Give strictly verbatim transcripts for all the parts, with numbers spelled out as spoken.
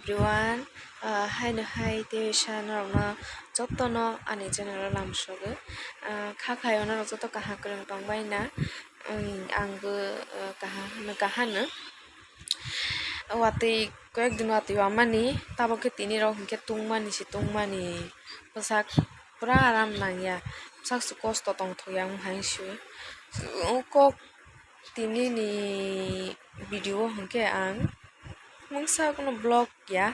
Everyone, ah, haino hai tei sa norokno jotono ani channel o lamsogo. Ah, kha khaio norok joto kaham kwrwng tongbai na. Em, ang bo, ah, kaham hano, kaham hano. Watwi koyek din watwi wamani, tabok khe tini rok hinkhe tungmani se tungmani. Bwsak pura aram nangya. Bwsak se kosto tongthokya wng hai se. O kok Tini ni video o hwnkhe ang mungsa kuno vlog ya,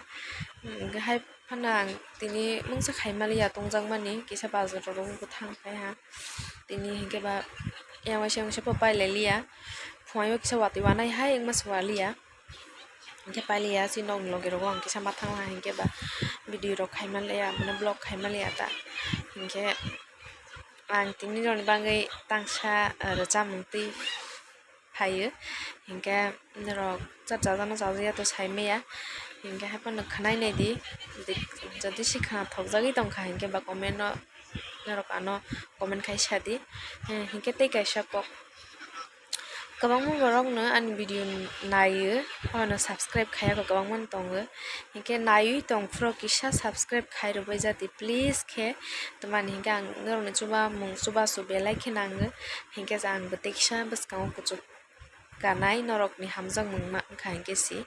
hwnkhe hai phano ang tini mungsa khaimaliya tongjakmani kisa bazar rok bwthang khai ha. Tini hwnkhe ba yang waisa mungsa pho pailai liya, phuaio kisa watwi wanai hai wngma se waliya. Hingke pailiya si nokni loge rogo ang kisa ma thangla hingke ba video rok khaima leya, mane vlog khaima leya ta. Hingke ang tini rokni bagwi tangsa, ah, rwchapmung twi phaio. Hingke norok cha-, chajakno chajakya to saimaya. Hingke haiphano khwnai naidi. Jodi, jodi si khwnathokjagwi tongkha hingke ba comment no norok ano comment khai sadi. Hingke tei kaisa kok. Kwbangma borokno ani video naio, abono subscribe khaiya kho kwbangma tongo. Hinkhe naiwi tongphuru kisa subscribe khai rwbai jati please khe. Tamani hinkhe ang norokni chubamung chubachu belai khe nango. Hinkhe je ang bo tei kisa bwskango kuchuk kanai norokni hamjakmung ma wngkha hinkhe si.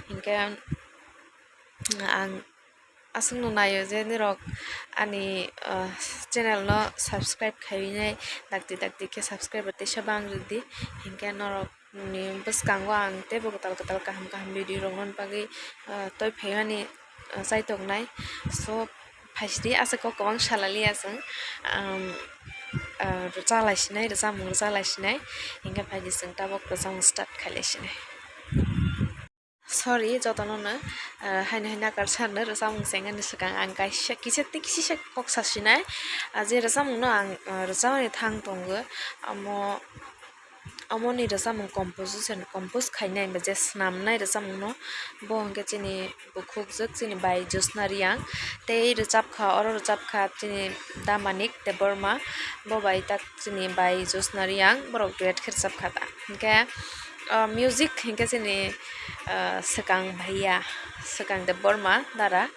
Hinkhe ang aswkno naio je norok ani, ah, channel no subscribe khaiwi nai dakti dakti khe subscribe teisa bang rwdi, hinkhe norok ni bwskango ang teibo kwtal kwtal kaham kaham video rok nani bagwi, ah, toi phaimani, ah, chaitok nai. So phaisidi aswk kok kwbang salaliya chwng, um, ah, rwchalai sinai, rwchapmung rwchalai sinai, hinkhe phaidi chwng tabuk rwchapmung start khailai sinai. Sorry, jotono no, ah, haino haino nakar sanno rwchapmung chengani swkang ang kaisa kisa tei kisisa kok sasinai. Ah, je rwchapmung no ang, ah, rwchapmani thang tongo, amo, amoni rwchapmung composition, compose khainai ba je swnamnai rwchapmung no, bo hwnkhe chini bukhukjwk chini bai Jyotsna Reang tei rwchapkha, oro rwchapkha chini Da Manik Debbarma, bo bai tak chini bai Jyotsna Reang, borok duet khe rwchapkha ta. Hinkhe, ah, music hinkhe chini, ah, swkang bhaiya, swkang Debbarma dara,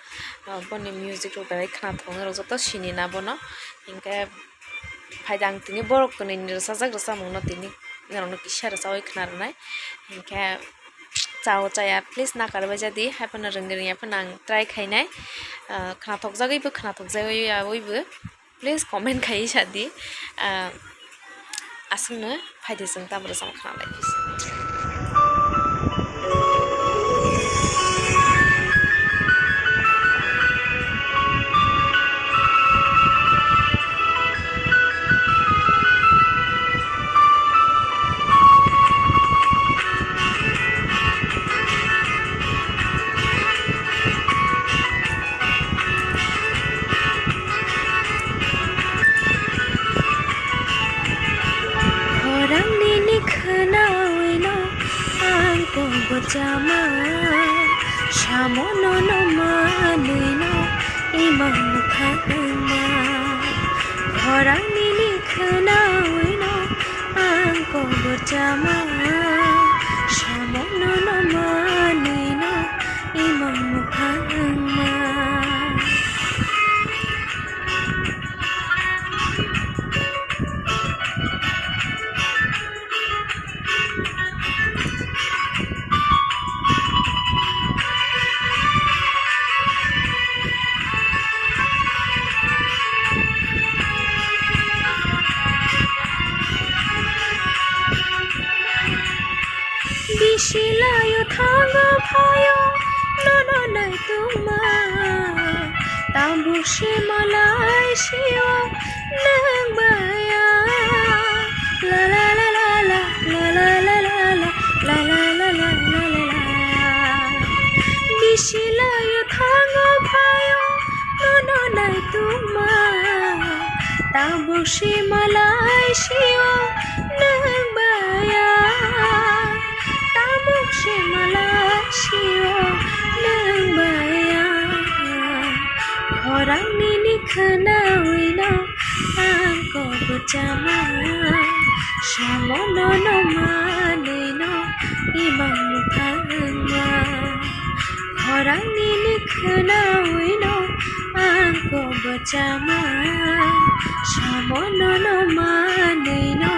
ah, boni music rok belai khwnathok, norok joto sini na bono. Hinkhe phaida ang tini borok kwnwi ni rwchajak rwchapmung no tini norok no kisa rwchawi khwna rwnai. Hinkhe chao chaya please nakar bai jadi, haiphano rwngwi rwngya phano ang try khainai, ah, khwnathok jagwi bo khwnathok jagwi ya wi bo. Please comment khai sadi, ah, aswkno phaidi chwng tabra chwng khna lai. Khorang nini khwnawi no ang kobor chama, samo no no manwi no imang mwkhang ma. Khorang nini khwnawi no ang kobor chama, samo no no manwi no imang mwkhang ma. Bisi laio thango phaio nono naitungma, tabuk se malai sio nwng baya. La la la la la. Bisi laio thango phaio nono naitungma, tabuk se malai sio nwng baya. Tabuk se malai sio nwng baya. Khorang nini khwnawi no ang kobor chama, samo no no manwi no imang mwkhang ma. Orang nini khnawi no ang ko bachama, samo no no manwi no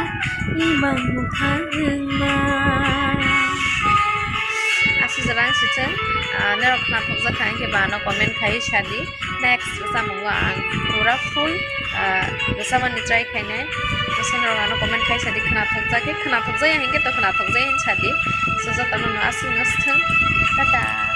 imang muthang ma. Aswk jora ang sichwng, ah, norok khnathokjak kha, hwnkhe ba ano comment khai sadi. Next bwsamungo ang pura full, ah, bwsamani try khainai. Bwsa norok ano comment khai sadi, khnathokjak khe khnathokjak ya hinkhe to khnathokjak ya hin sadi. So jotono no aswk no swthwng. Tata.